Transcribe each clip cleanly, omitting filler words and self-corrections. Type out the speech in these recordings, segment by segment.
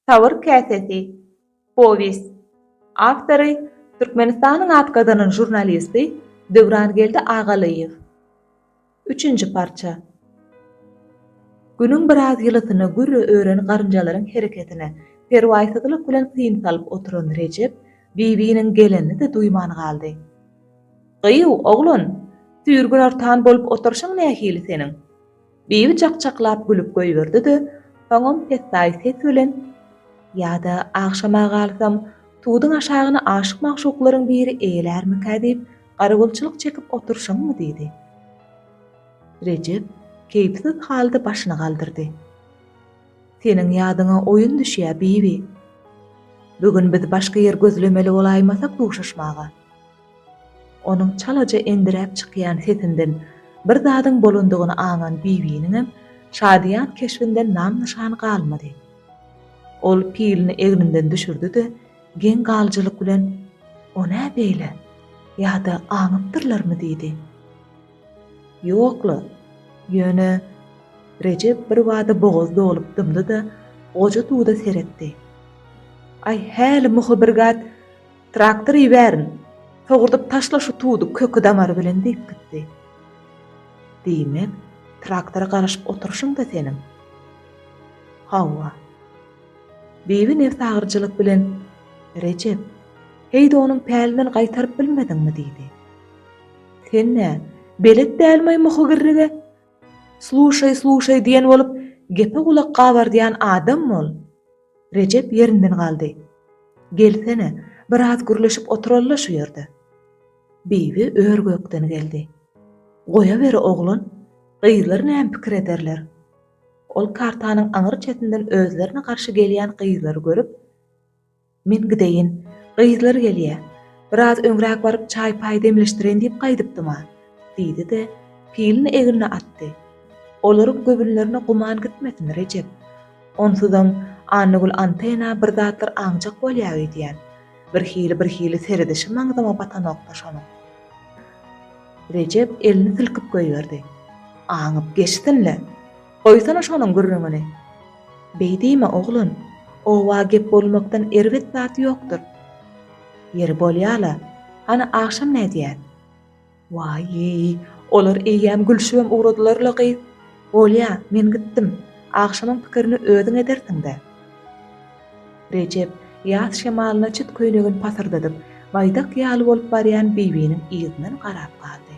Sabyr käsesi. Powest. Awtory, Türkmenistanyň at gazanan žurnalisti Döwrangeldi Agalyýew. Üçünji parça. Günüň biraz ýylysyna gürre ören garynjalaryň hereketine perwaýsyzlyk bilen syn salyp oturan Rejep Bibiniň gelenini-de duýman galdy. Gyýw, oglan, süýr günortan bolup oturyşyň nähili seniň? Bibi jak-jaklap gülüp goýberdi-de, soňam pessaý ses bilen, Ýa-da agşama galsam, tuduň aşagyny aşyk-magşuklaryň biri eýelärmikä diýip, garawulçylyk çekip oturyşyňmy diýdi. Rejep keýpsiz halda başyny galdyrdy. Seniň ýadyňa oýun düşýä, Bibi. Bu gün biz başga ýer gözlemeli bolaýmasak duşuşmaga. Onuň çalaja endiräp çykýan sesinden bir zadyň bolandygyny aňan Bibiniňem şadyýan keşbinden nam-nyşan galmady. Ol pilini egninden düşürdi-de, geň galyjylyk bilen, O nä beýle? Ýa-da aňypdyrlarmy? diýdi. Ýok-la. Ýöne Rejep birbada bogazy dolup dymdy-da, goja tuda seretdi. Aý, häli muhy birgat Traktor ibärin, sogurdyp taşla şu tudy köki-damary bilen diýip gitdi. Diýmek, traktora garaşyp oturyşyň-da seniň. Hawa. Bibi nebsagyryjylyk bilen, Rejep, heý-de onuň pälinden gaýtaryp bilmediňmi diýdi. Sen nä, belet dälmaý muhy-girrige? Sluşaý, sluşaý diýen bolup, gepe gulak gabardýan adam bol. Rejep ýerinden galdy. Gelsene, biraz gürleşip oturally şu ýerde. Bibi ör-gökden geldi. Goýaweri, oglan, gyzlar näme pikir ederler? Ol kartanyň aňry çetinden özlerine garşy gelýän gyzlary görüp, Men gideýin, gyzlar gelýä. Biraz öňräk baryp çaý-paý demleşdireýin diýip gaýdypdym-a, diýdi-de, pilini egnine atdy. Olaryň göwünlerine güman gitmesin, Rejep. Onsuzam Annagül antena bir zatlar aňjak bolýa öýdýän. Birhili-birhili seredişi maňzyma batanok-da şonuň. Rejep elini silkip goýberdi. Aňyp geçsin-le. Goýsana şonuň gürrüňini. Beý diýme, oglan. Oba gep bolmakdan erbet zat ýokdur. Ýeri bolýa-la. Hany agşam nädýäs? Waý-eý, olar eýýäm gülşübem ugradylar-la gyz. Bolýa, men gitdim. Agşamyň pikirini özüň edersiň-dä. Rejep ýaz şemalyna çit köýnegini pasyrdadyp, baýdak ýaly bolup barýan Bibiniň yzyndan garap galdy.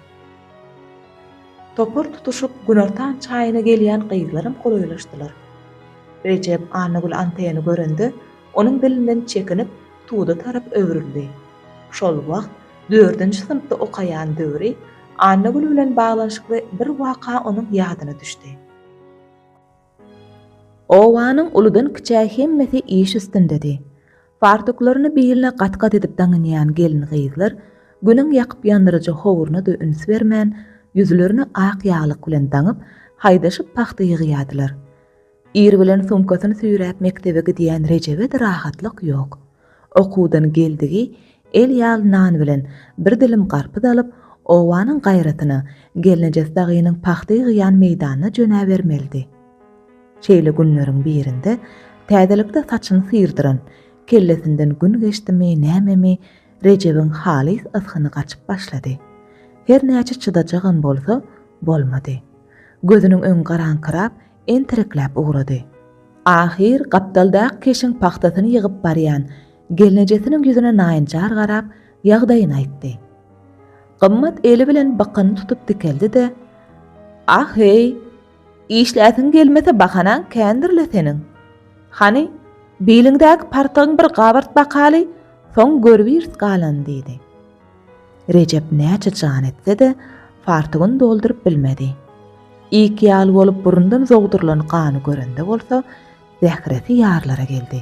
Topar tutuşyp, günortan çaýyna gelýän gyzlaram golaýlaşdylar. Rejep Annagül Anteýany görende, onuň dilinden çekinip, tuda tarap öwrüldi. Şol wagt dördünji synpda okaýan döwri Annagül bilen baglanyşykly bir waka onuň ýadyna düşdi. Obanyň uludan-kiçä hemmesi iş üstündedi. Fartuklaryny biline gat-gat edip daňynýan gelin-gyzlar Günüň ýakyp-ýandyryjy howruna-da üns bermän, ýüzlerini ak ýaglyk bilen daňyp, haýdaşyp pagta ýygýardylar. Ir bilen sumkasyny süýräp mekdebe gidýän Rejebe-de rahatlyk ýok. Okuwdan geldigi el ýaly nan bilen bir dilim garpyz alyp, obanyň gaýrasyna, gelnejesi dagynyň pagta ýygýan meýdanyna jönäbermelidi. Şeýle günleriň birinde täzelikde saçyny syrdyran, kellesinden gün geçdimi, nämemi, Rejebiň halys ysgyny gaçyp başlady. Her näçe çydajagam bolsa, bolmady. Gözüniň öňi garaňkyrap, entirekläp ugrady. Ahyr gapdaldaky keşiň pagtasyny ýygyp barýan gelnejesiniň ýüzüne naýynjar garap, ýagdaýyny aýtdy. Gymmat eli bilen bykynyny tutup dikeldi-de, Ah-heý, işläsiň gelmese bahanaň kändir-le seniň. Hany, biliňdäki partygyň bir gabart bakaly, soň görübiris galanyny diýdi. Rejep näçe jan etse-de, fartugyny dolduryp bilmedi. Ik ýaly bolup burundan zogdurylan gany görende bolsa, zähresi ýarylara geldi.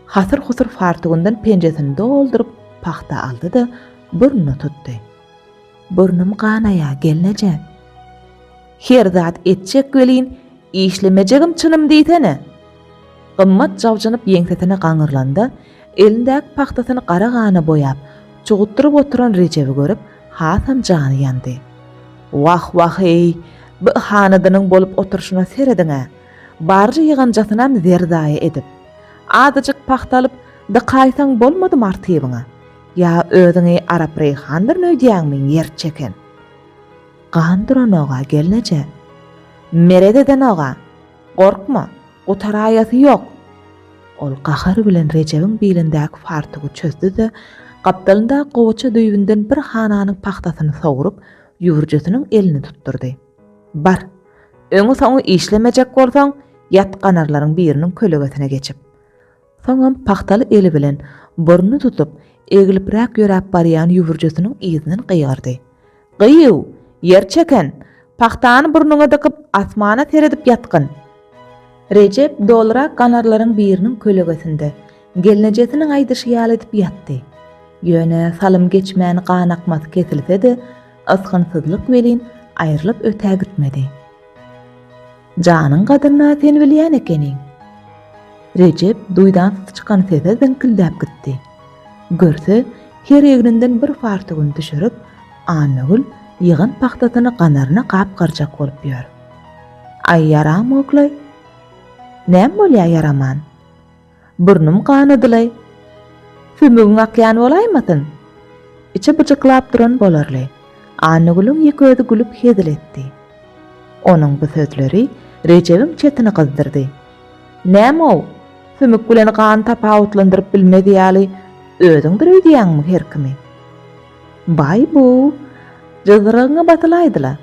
Hasyr-husur fartugyndan penjesini dolduryp pagta aldy-da, burnuna tutdy. Burnum ganaýa, gelneje. Her zat etjek welin, işlemejegim çynym diýsene! Gymmat jabjynyp ýeňsesine gaňyrlanda, elindäki pagtasyny gara gana boýap, çugutdyryp oturan Rejebi görüp, hasam jany ýandy. Wah-wah-eý, bi hanadynyň bolup oturyşyna serediň-ä! Barja ýyganjasynam zer-zaýa edip. Azajyk pagta alyp, dykaýsaň bolmadymy artybyňa? Ýa özüňi Arap Reýhandyryn öýdýäňmi, ýer çeken? Gan duranog-a, gelneje. Meret edenog-a. Gorkma, gutaraýasy ýok. Ol gahar bilen Rejebiň bilindäki fartugy çözdü-de, gapdalyndaky gowaça düýbünden bir hananyň pagtasyny sogrup, ýüwürjesiniň elini tutdurdy. Bar, öňi-soňy işlemejek bolsaň, ýat ganarlaryň biriniň kölegesine geçip. Soňam pagtaly eli bilen burnuny tutup, eglibräk ýöräp barýan ýüwürjesiniň yzyndan gygyrdy. Gyýw, ýer çeken! Pagtany burnuňa dykyp, asmana seredip ýatgyn! Rejep dolurak ganarlaryň biriniň kölegesinde, gelnejesiniň aýdyşy ýaly edip ýatdy. Ýöne salym geçmän gan akmasy kesilse-de, ysgynsyzlyk welin aýrylyp ötä gitmedi. Janyň gadyryna sen bilýän ekeniň. Rejep duýdansyz çykan sese ziňkildäp gitdi. Görse, her egninden bir fartugyny düşürip, Annagül ýygan pagtasyny ganaryna gapgarjak bolup ýör. Aý, ýaramok-laý. Näme bolýa ýaraman? Burnum ganadylaý. Sümügiň akýan bolaýmasyn? Içi byjyklap duran bolarly. Annagülüň ýeke özi gülüp hezil etdi. Onuň bu sözleri Rejebiň çetini gyzdyrdy. Näm-ow, sümük bilen gany tapawutlandyryp bilmez ýaly özüňdir öýdýäňmi her kimi? Baý-bu, jyzzyragyňa basylaýdy-la.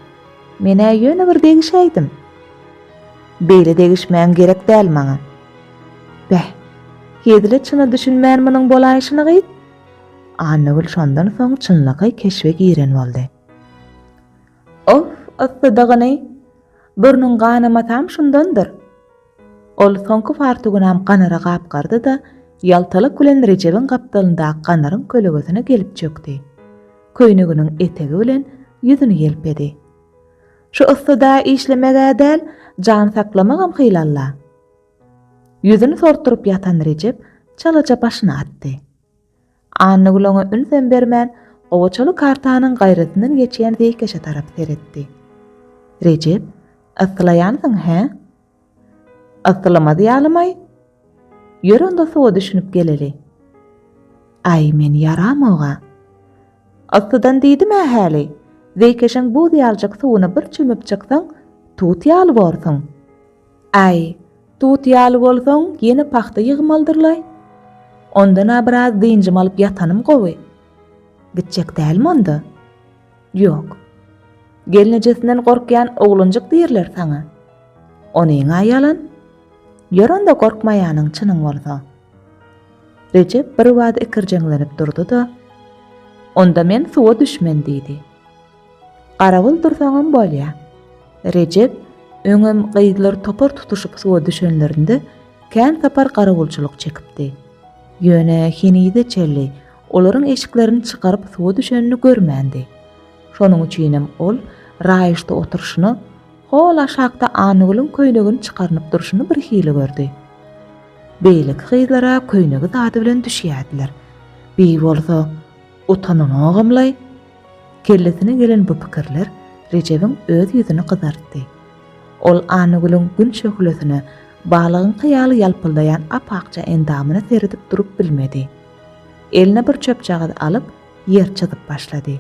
Men-ä ýöne bir degişäýdim. Beýle degişmäň gerek däl maňa. Beh, hezile çyna düşünmän munuň bolaýşyny gyz? Annagül şondan soň çynlakaý keşbe giren boldy. Of, yssydygyny! Burnuň ganamasam şundandyr. Ol soňky fartugynam ganara gapgardy-da, ýaltalyk bilen Rejebiň gapdalyndaky ganaryň kölegesine gelip çökdi. Köýneginiň etegi bilen ýüzüni ýelpedi. Şu yssyda işlemeg-ä däl, jan saklamagam hylalla. Ýüzüni sortduryp ýatan Rejep çalaja başyny atdy. Annagül oňa ünsem bermän, gowaçaly kartanyň gaýrasyndan geçýän zeýkeşe tarap seretdi. Rejep, yssylaýansyň, hä? Yssylamaz ýalymaý? Ýör onda suwa düşünip geleli. Aý, men ýaramog-a. Yssydan diýdim-ä häli, zeýkeşiň buz ýalyjak suwuna bir çümüp çyksaň, tut ýaly borsuň. Äý, tut ýaly bolsaň, ýene pagta ýygmalydyrlaý. Ondan-a biraz dynjym alyp ýatanym gowy. Gitjek dälmi onda? Ýok. Gelnejesinden gorkýan oglanjyk diýrler saňa. Onyň-a ýalan. Ýör onda gorkmaýanyň çynyň bolsa. Rejep birbada ikirjeňlenip durdy-da, Onda men suwa düşmen diýdi. Garawul dursaňam bolýa. Rejep öňem gyzlar topar tutuşyp suwa düşenlerinde kän sapar garawulçylyk çekipdi. Ýöne henize çenli olaryň eşiklerini çykaryp suwa düşenini görmändi. Şonuň üçinem ol raýyşda oturyşyna hol aşakda Annagülüň köýnegini çykarynyp durşuny birhili gördi. Beýleki gyzlar-a köýnegi zady bilen düşýärdiler. Bi bolsa utananogam-laý. Kellesine gelen bu pikirler Rejebiň öz ýüzüni gyzartdy. Ol Annagülüň gün şöhlesine balygyňky ýaly ýalpyldaýan ap-akja endamyna seredip durup bilmedi. Eline bir çöpjagaz alyp, ýer çyzyp başlady.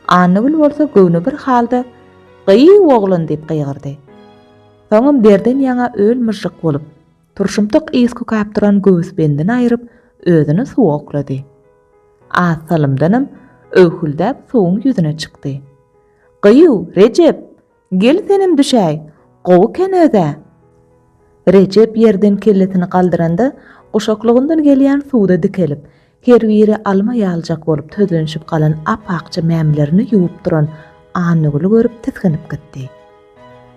Annagül bolsa göwnübir halda, Gyýw, oglan! diýip gygyrdy. Soňam derden ýaňa öl-myžžyk bolup, turşumtyk ys kükäp duran göwüsbendini aýryp, özüni suwa oklady. Az salymdanam öwhüldäp suwuň ýüzüne çykdy. Gyýw, Rejep! Gel senem düşäý, gowy eken öz-ä. Rejep ýerden kellesini galdyranda, guşaklygyndan gelýän suwda dikelip, her biri alma ýalyjak bolup tözlenişip galan ap-akja mämilerini ýuwup duran Annagüli görüp tisginip gitdi.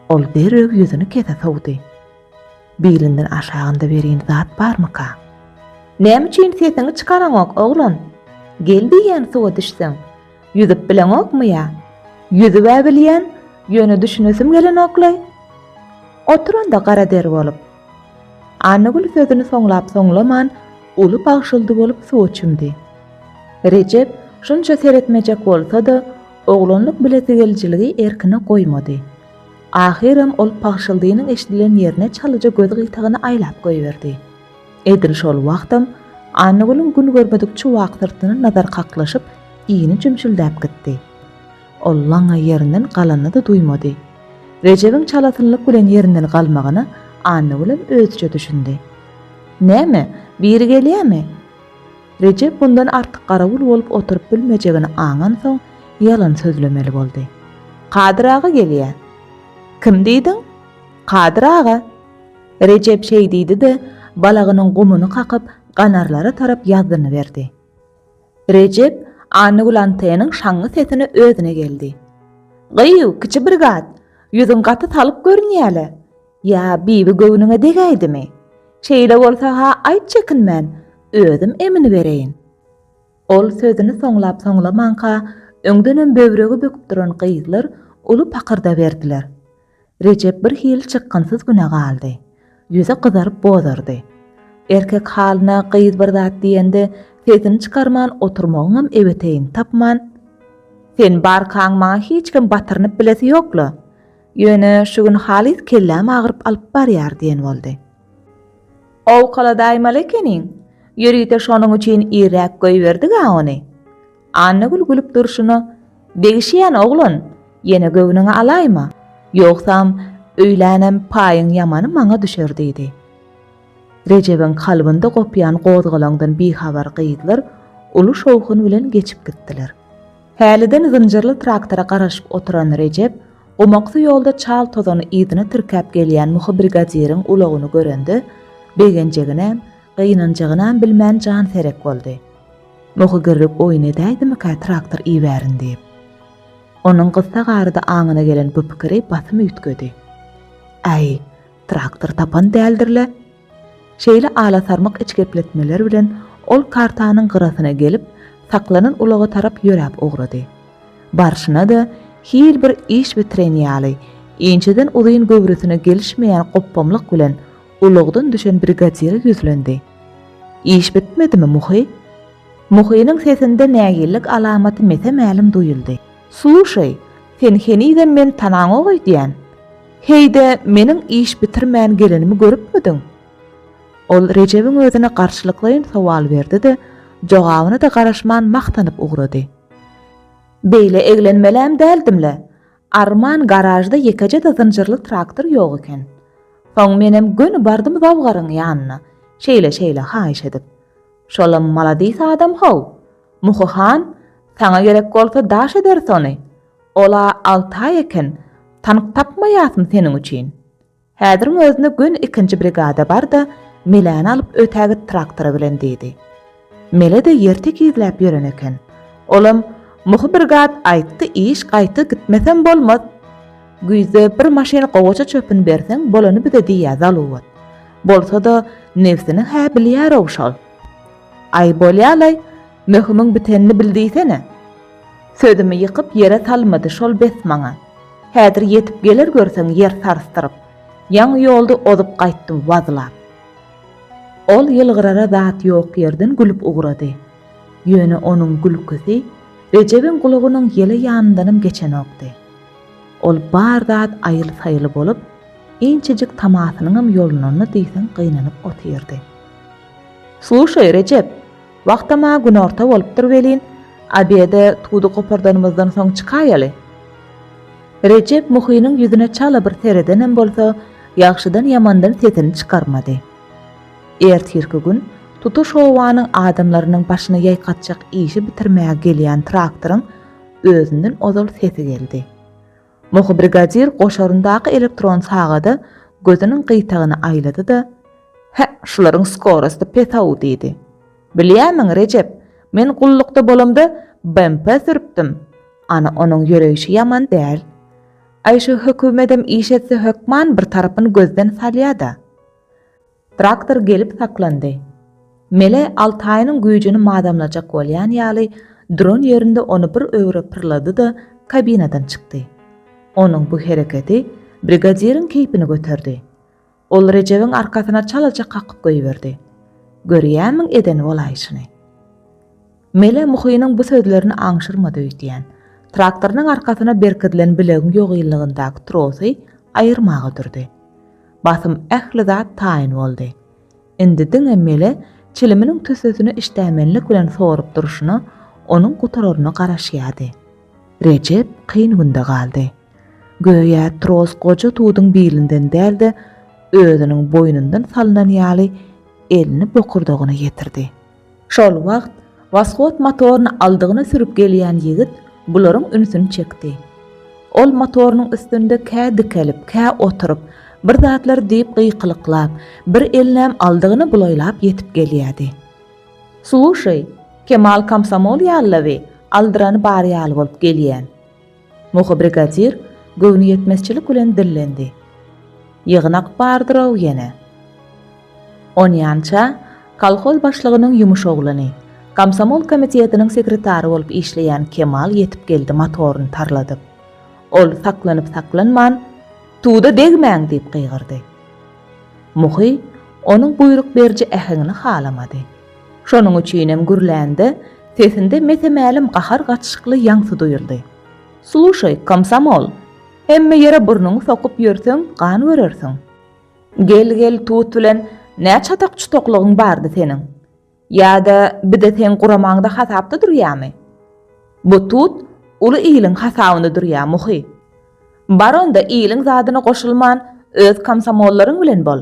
Ol derrew ýüzüni kese sowdy. Bilinden aşagynda berin zat barmyka? Näme üçin sesiňi çykaraňok, oglan? Gel diýýän suwa düşseň. Ýüzüp bileňokmy ýa? Ýüzüb-ä bilýän, ýöne düşünesim gelenok-laý. Otur onda gara der bolup. Annagül sözüni soňlap-soňlaman, uly pagşyldy bolup suwa çümdi. Rejep şunça seretmejek bolsa-da, oglanlyk bilesigelijiligi erkine goýmady. Ahyram ol pagşyldynyň eşidilen ýerine çalaja göz gytagyny aýlap goýberdi. Edil şol wagtam Annagülüň gün görmedik çuwak syrtyna nazar kaklyşyp, ini jümşüldäp gitdi. Ol laňňa ýerinden galanyny-da duýmady. Rejebiň çalasynlyk bilen ýerinden galmagyna Annagülem özüçe düşündi. Näme, biri gelýämi? Rejep mundan artyk garawul bolup oturyp bilmejegini aňansoň, ýalan sözlemeli boldy. Kadyr aga gelýä. Kim diýdiň? Kadyr aga! Rejep şeý diýdi-de, balagynyň gumuny kakyp, ganarlara tarap ýazzyny berdi. Rejep Annagül anteniň şaňňy sesine özüne geldi. Gyýw, kiçi brigad, ýüzüň gaty salyk görünýä-le. Ýa Bibi göwnüňe degäýdimi? Şeýle bolsa-ha aýt çekinmän, özüm emini bereýin. Ol sözüni soňlap-soňlamanka, öňdenem böwregi böküp duran gyzlar uly pakyrda berdiler. Rejep bir hili çykgynsyz güne galdy. Ýüzi gyzaryp bozardy. Erkek halyna gyz bir zat diýende sesini çykarman oturmagyňam ebeteýini tapman, Sen barkaň maňa hiç kim batyrynyp bilesi ýok-la. Ýöne şu gün halys kelläm agyryp alyp barýar diýen boldy. Owkaladaýmaly ekeniň. Ýörite şonuň üçin irräk goýberdig-ä ony. Annagül gülüp durşuna, Degişýän oglan, ýene göwnüňe alaýma. Ýogsam, öýlänem paýyň ýamany maňa düşer diýdi. Rejebiň kalbynda gopýan gozgalaňdan bihabar gyzlar uly şowhun bilen geçip gitdiler. Häliden zynjyrly traktora garaşyp oturan Rejep gumaksy ýolda çal tozany yzyna tirkäp gelýän Muhy brigadiriň ulagyny görende, begenjeginem, gynanjagynam bilmän janserek boldy. Muhy girrik oýun edäýdimikä traktor ibärin diýip. Onuň gyssag arada aňyna gelen bu pikiri basym üýtgedi. Äý, traktor tapan däldir-le. Şeýle alasarmyk içgepletmeler bilen ol kartanyň gyrasyna gelip, saklanan ulaga tarap ýöräp ugrady. Barşyna-da, hil bir iş bitiren ýaly, inçeden uzyn göwresine gelişmeýän gopbamlyk bilen ulagdan düşen brigadire ýüzlendi. Iş bitmedimi, Muhy? Muhynyň sesinde nägillik alamaty mese-mälim duýuldy. Sluşaý, sen henizem meni tanaňok öýdýän? Heý-de, meniň iş bitirmän gelenimi görüpmidiň? Ol Rejebiň özüne garşylyklaýyn sowal berdi-de, jogabyna-da garaşman magtanyp ugrady. Beýle eglenmeläm däldim-le. Arman garažda ýekeje-de zynjyrly traktor ýok eken. Soň menem göni bardym zawgaryň ýanyna, şeýle-şeýle haýyş edip. Şolam maladis adam how. Muhy han, saňa gerek bolsa daş ederis ony. Ol-a Altaý eken, tank tapmaýasmy seniň üçin? Häziriň özünde göni ikinji brigada bar-da, Meläni alyp ötägit traktory bilen diýdi. Mele-de ýer tekizläp ýören eken. Olam, Muhy brigad aýtdy iş gaýta gitmesem bolmaz. Güýzde bir maşyn gowaça çöpüni berseň bolany bize diýýä zaluwat. Bolsa-da nebsini-hä bilýär-ow şol. Aý bolýa-laý, möhümiň bitenini bil diýsene. Sözümi ýykyp ýere salmady şol bes maňa. Häzir ýetip geler görseň ýer sarsdyryp. Ýaňy ýolda ozup gaýtdym wazlap. Ol ýylgyrara zat ýok ýerden gülüp ugrady. Ýöne onuň gülküsi Rejebiň gulagynyň ýele ýanyndanam geçenokdy. Ol bar zat aýyl-saýyl bolup, inçejik tamasynyňam ýolunanyna diýseň gynanyp otyrdy. Sluşaý, Rejep, wagtam-a günorta bolupdyr welin, obede tudy gopardanymyzdan soň çykaýaly. Rejep Muhynyň ýüzüne çala bir seredenem bolsa, ýagşydan-ýamandan sesini çykarmady. Ertirki gün tutuş obanyň adamlarynyň başyny ýaýkatjak işi bitirmäge gelýän traktoryň özünden ozal sesi geldi. Muhy brigadir goşaryndaky elektron sagada gözüniň gyýtagyny aýlady-da, Hä, şularyň skorosty pes-ow diýdi. Bilýämiň, Rejep, men gullukda bolamda BMP sürüpdim. Ana, onuň ýöreýşi ýaman däl. Aý, şu hökümedem iş etse hökman bir tarapyny gözden salýa-da. Traktor gelip saklandy. Mele Altaýynyň güýjüni mazamlajak bolýan ýaly, duran ýerinde ony bir öwre pyrlady-da, kabinadan çykdy. Onuň bu hereketi brigadiriň keýpini göterdi. Ol Rejebiň arkasyna çalaja kakyp goýberdi. Görýämiň eden bolaýşyny? Mele Muhynyň bu sözlerini aňşyrmady öýdýän. Traktorynyň arkasyna berkidilen bilegiň ýogynlygyndaky trosy aýyrmaga durdy. Basym ähli zat taýyn boldy. Indi diňe Mele çiliminiň tüssesini işdämenlik bilen sorup durşuna onuň gutararyna garaşýardy. Rejep kyn günde galdy. Göýä tros goja tuduň bilinden däl-de, özüniň boýnundan salnan ýaly elini bokurdagyna ýetirdi. Şol wagt Washod motoryny aldygyna sürüp gelýän ýigit bularyň ünsüni çekdi. Ol motorynyň üstünde kä dikelip, kä oturyp, bir zatlar diýip gykylyklap, bir elinem aldygyna bulaýlap ýetip gelýärdi. Sluşaý, Kemal komsomol ýaly-la bi, aldyrany bar ýaly bolup gelýän. Muhy brigadir göwnüýetmezçilik bilen dillendi. Ýygnak bardyr-ow ýene. Onýança kolhoz başlygynyň ýumuş oglany, komsomol komitetiniň sekretary bolup işleýän Kemal ýetip geldi motoryny tarladyp. Ol saklanyp-saklanman, Tuda degmäň! diýip gygyrdy. Muhy onuň buýruk beriji äheňini halamady. Şonuň üçinem gürlände sesinde mese-mälim gahar gatyşykly ýaňsy duýuldy. Sluşaý, komsomol! Hemme ýere burnuňy sokup ýörseň, gan görersiň. Gel-gel tut bilen nä çatak-çutaklygyň bardy seniň? Ýa-da bi-de seň guramaňda hasapda durýamy? Bu tut uly iliň hasabynda durýa, Muhy. Bar onda iliň zadyna goşulman, öz komsomollaryň bilen bol.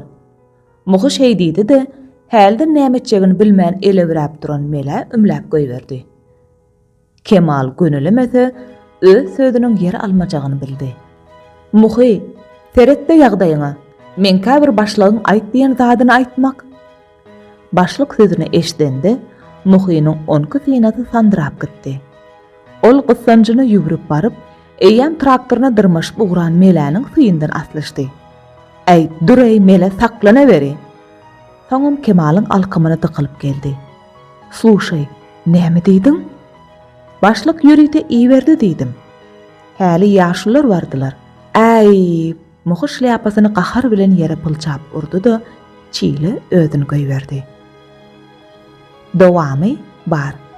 Muhy şeý diýdi-de, hälden näme etjegini bilmän elewräp duran Melä ümläp goýberdi. Kemal gönülemese, öz sözüniň ýer almajagyny bildi. Muhy, seret-de ýagdaýyňa, meňkä bir başlygyň aýt diýen zadyny aýtmak. Başlyk sözüni eşidende, Muhynyň onki synasy sandyrap gitdi. Ol gyssanjyna ýüwrüp baryp, eýýäm traktoryna dyrmaşyp ugran Meläniň syýyndan aslyşdy. Äý, dur-eý, Mele, saklanaweri! Soňam Kemalyň alkymyna dykylyp geldi. Sluşaý, näme diýdiň? Başlyk ýörite iberdi diýdim. Häli ýaşulular bardylar. Äý! Muhy şlýapasyny gahar bilen ýere pylçap urdy-da, çile özüni goýberdi. Dowamy bar.